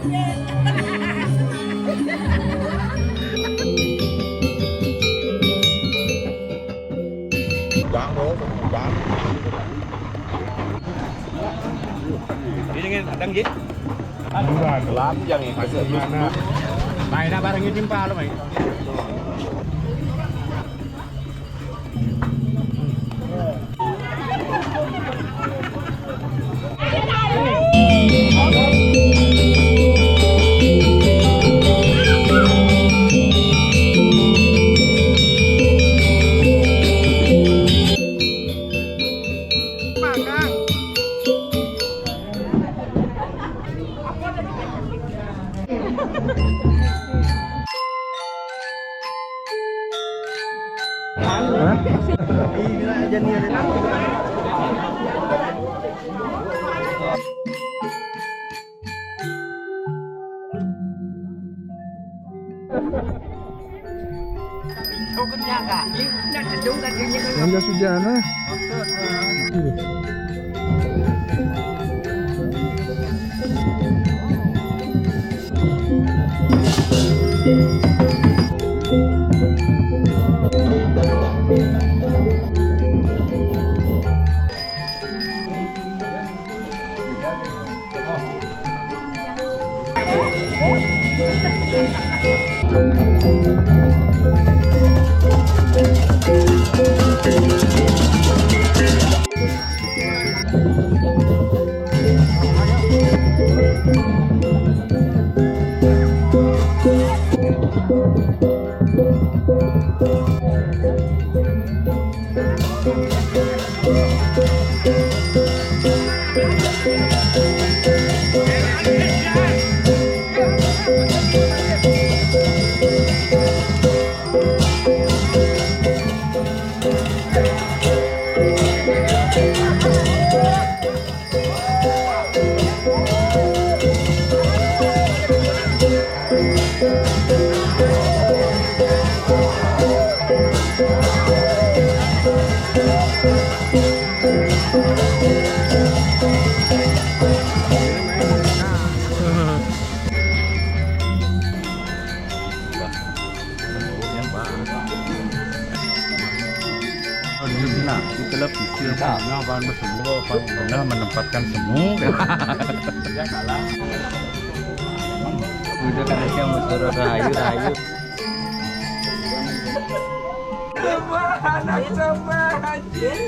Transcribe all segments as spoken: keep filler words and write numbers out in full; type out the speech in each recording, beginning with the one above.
Ini kan ada nggih? Bukan. Lagu yang ini. Mana? Main apa bareng ini, Pak, lo main? Yang dah sujana. Nah, kita lebih kita menempatkan semu. Ya, salah. Udah kan, saya mau suruh rayu, rayu. Coba, anak coba, anjir.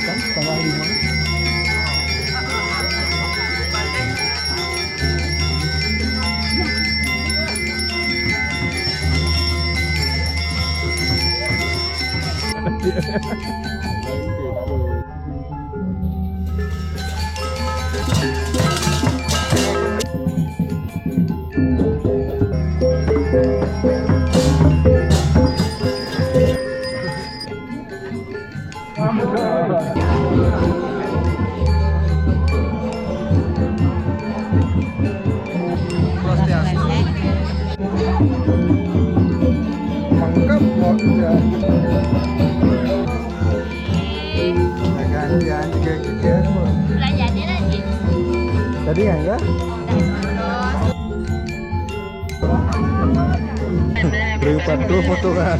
Kan setengah lima. Mangkep kok ya. Gantian juga gitu ya. Belanjanya lagi. Tadi ya enggak? Beri patuh foto kan.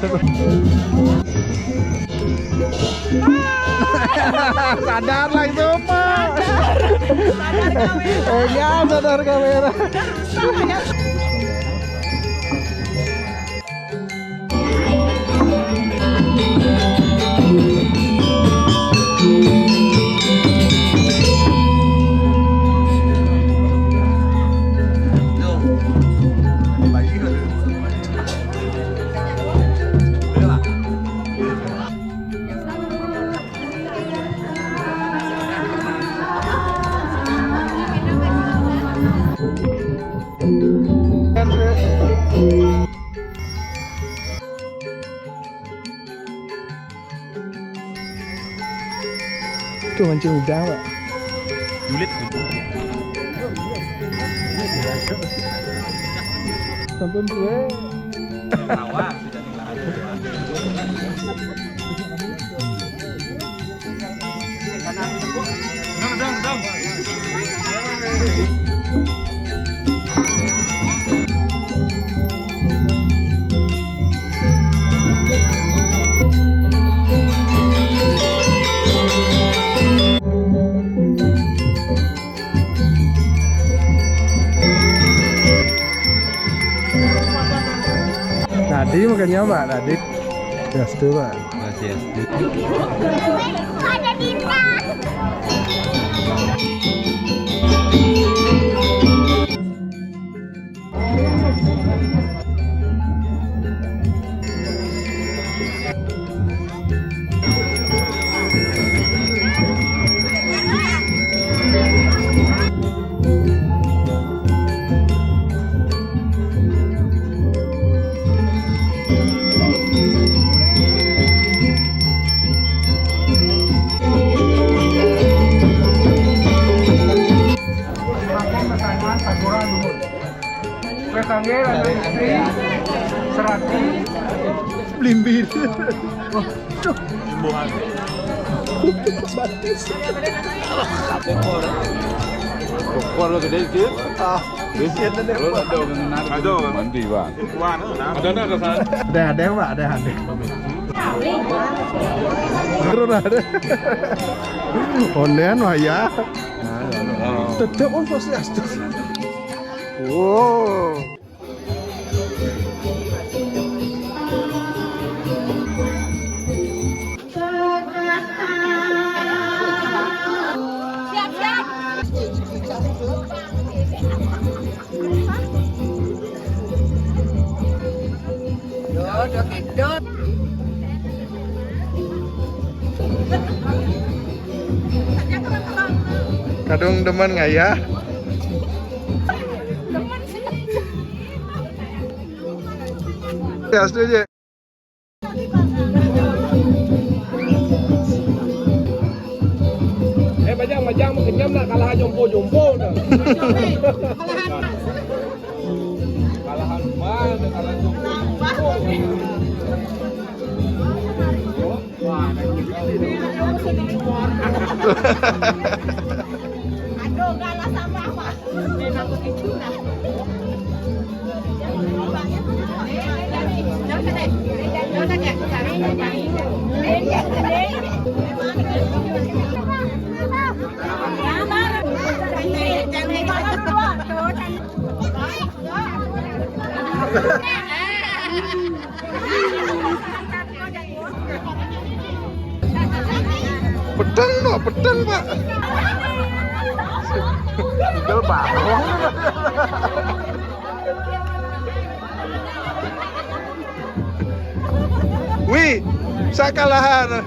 Sadar langsung, Pak. Eh, nggak sadar kamera. Tuh mancing udang, Pak. Julid. Sampun suwe. Rawa. Tadi makannya, Pak, tadi. Ya, itu, Pak. Masih S D. Ada Dinda. Wetangnya ada istri, serati, blimbir. Imbuhan. Batis. Kokor gede dikit. Ah, biasa ada. Kalau ada orang menarik, ada orang mandi, Bang. Ada, ada, ada. Ada, ada, Pak, ada, ada. Terus ada. Ondean, Pak, ya. Tetap, oh, pasti asli. Wow. Siap, siap. Yo, udah gitu. Kadung demen ngayah. Ya, setuju. Eh, bajang, bajang, mau kenyam nak kalah jompo-jompo dah. Kalahan mana, kalah jompo-jompo. Wah, ada yang gede nih. Aduh, kalah sama apa? Pedang no, pedang, Pak. Tinggal barong. Wih, sakalahan.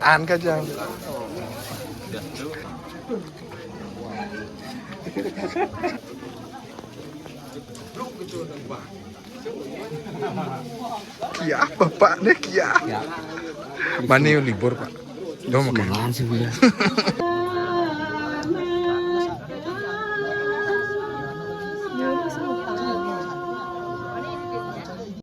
An kajang. Kia, bapak nih kia. Mana yang libur, Pak? Dong makan. Mangan sih, Bunda.